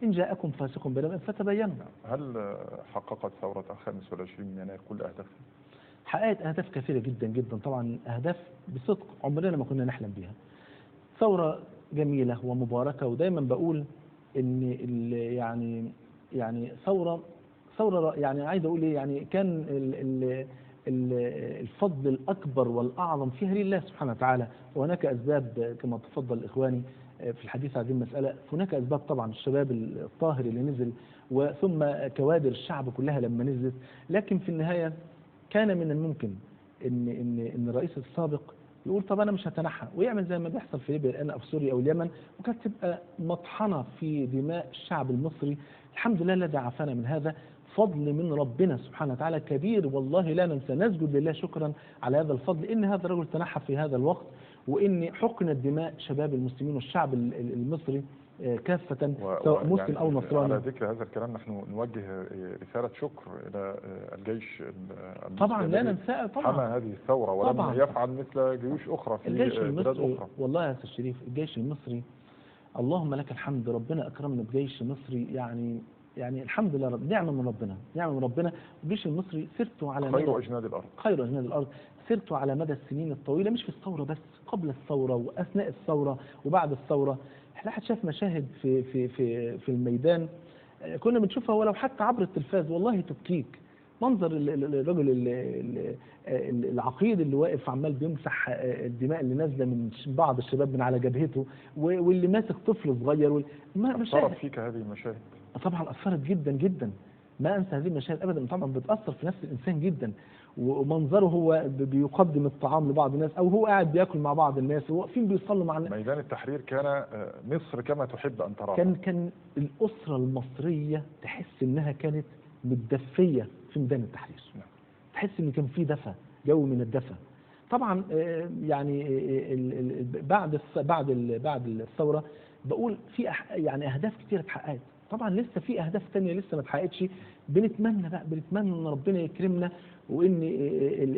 إن جاءكم فاسق بنبأ فتبينوا. هل حققت ثورة 25 من يناير كل أهدافها؟ حققت أهداف كثيرة جدا جدا، طبعا أهداف بصدق عمرنا ما كنا نحلم بها. ثورة جميلة ومباركة، ودايما بقول إن يعني ثورة يعني عايز أقول إيه، يعني كان الفضل الأكبر والأعظم فيها لله سبحانه وتعالى، وهناك أسباب كما تفضل إخواني في الحديث عن هذه المسألة، هناك أسباب طبعا الشباب الطاهر اللي نزل، وثم كوادر الشعب كلها لما نزلت، لكن في النهاية كان من الممكن إن إن إن الرئيس السابق يقول طب أنا مش هتنحى، ويعمل زي ما بيحصل في ليبيا الآن أو في سوريا أو اليمن، وكانت تبقى مطحنة في دماء الشعب المصري. الحمد لله الذي عافانا من هذا، فضل من ربنا سبحانه وتعالى كبير، والله لا ننسى، نسجد لله شكرا على هذا الفضل، إن هذا الرجل تنحى في هذا الوقت، وإن حقنت دماء شباب المسلمين والشعب المصري كافة سواء مسلم أو نصراني. على ذكر هذا الكلام نحن نوجه رسالة شكر إلى الجيش المصري طبعا لا ننساه، طبعا حمى هذه الثورة ولم يفعل مثل جيوش أخرى في الجيش بلاد المصري. أخرى. والله يا أستاذ شريف الجيش المصري اللهم لك الحمد، ربنا أكرمنا بجيش مصري يعني الحمد لله رب، نعمة من ربنا، نعمة من ربنا. الجيش المصري سيرته على خير أجناد الأرض، خير أجناد الأرض، سيرته على مدى السنين الطويلة، مش في الثورة بس، قبل الثورة وأثناء الثورة وبعد الثورة. الواحد شاف مشاهد في في في في الميدان كنا بنشوفها ولو حتى عبر التلفاز، والله تبكيك. منظر الرجل العقيد اللي واقف عمال بيمسح الدماء اللي نازله من بعض الشباب من على جبهته، واللي ماسك طفل صغير. أثرت فيك هذه المشاهد؟ طبعا أثرت جدا جدا، ما أنسى هذه المشاهد أبدا. طبعا بتأثر في نفس الإنسان جدا، ومنظره هو بيقدم الطعام لبعض الناس، أو هو قاعد بياكل مع بعض الناس، وواقفين بيصلوا مع ميدان التحرير كان مصر كما تحب أن تراها. كان الأسرة المصرية تحس إنها كانت متدفية في ميدان التحرير. تحس إن كان في دفى، جو من الدفى. طبعا يعني بعد الثورة بقول في يعني أهداف كتيرة اتحققت، طبعا لسه في اهداف تانية لسه ما اتحققتش. بنتمنى بقى، بنتمنى ان ربنا يكرمنا وان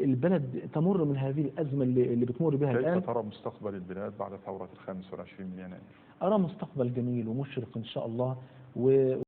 البلد تمر من هذه الازمة اللي بتمر بها الان. كيف ترى مستقبل البلاد بعد ثورة 25 يناير؟ ارى مستقبل جميل ومشرق ان شاء الله.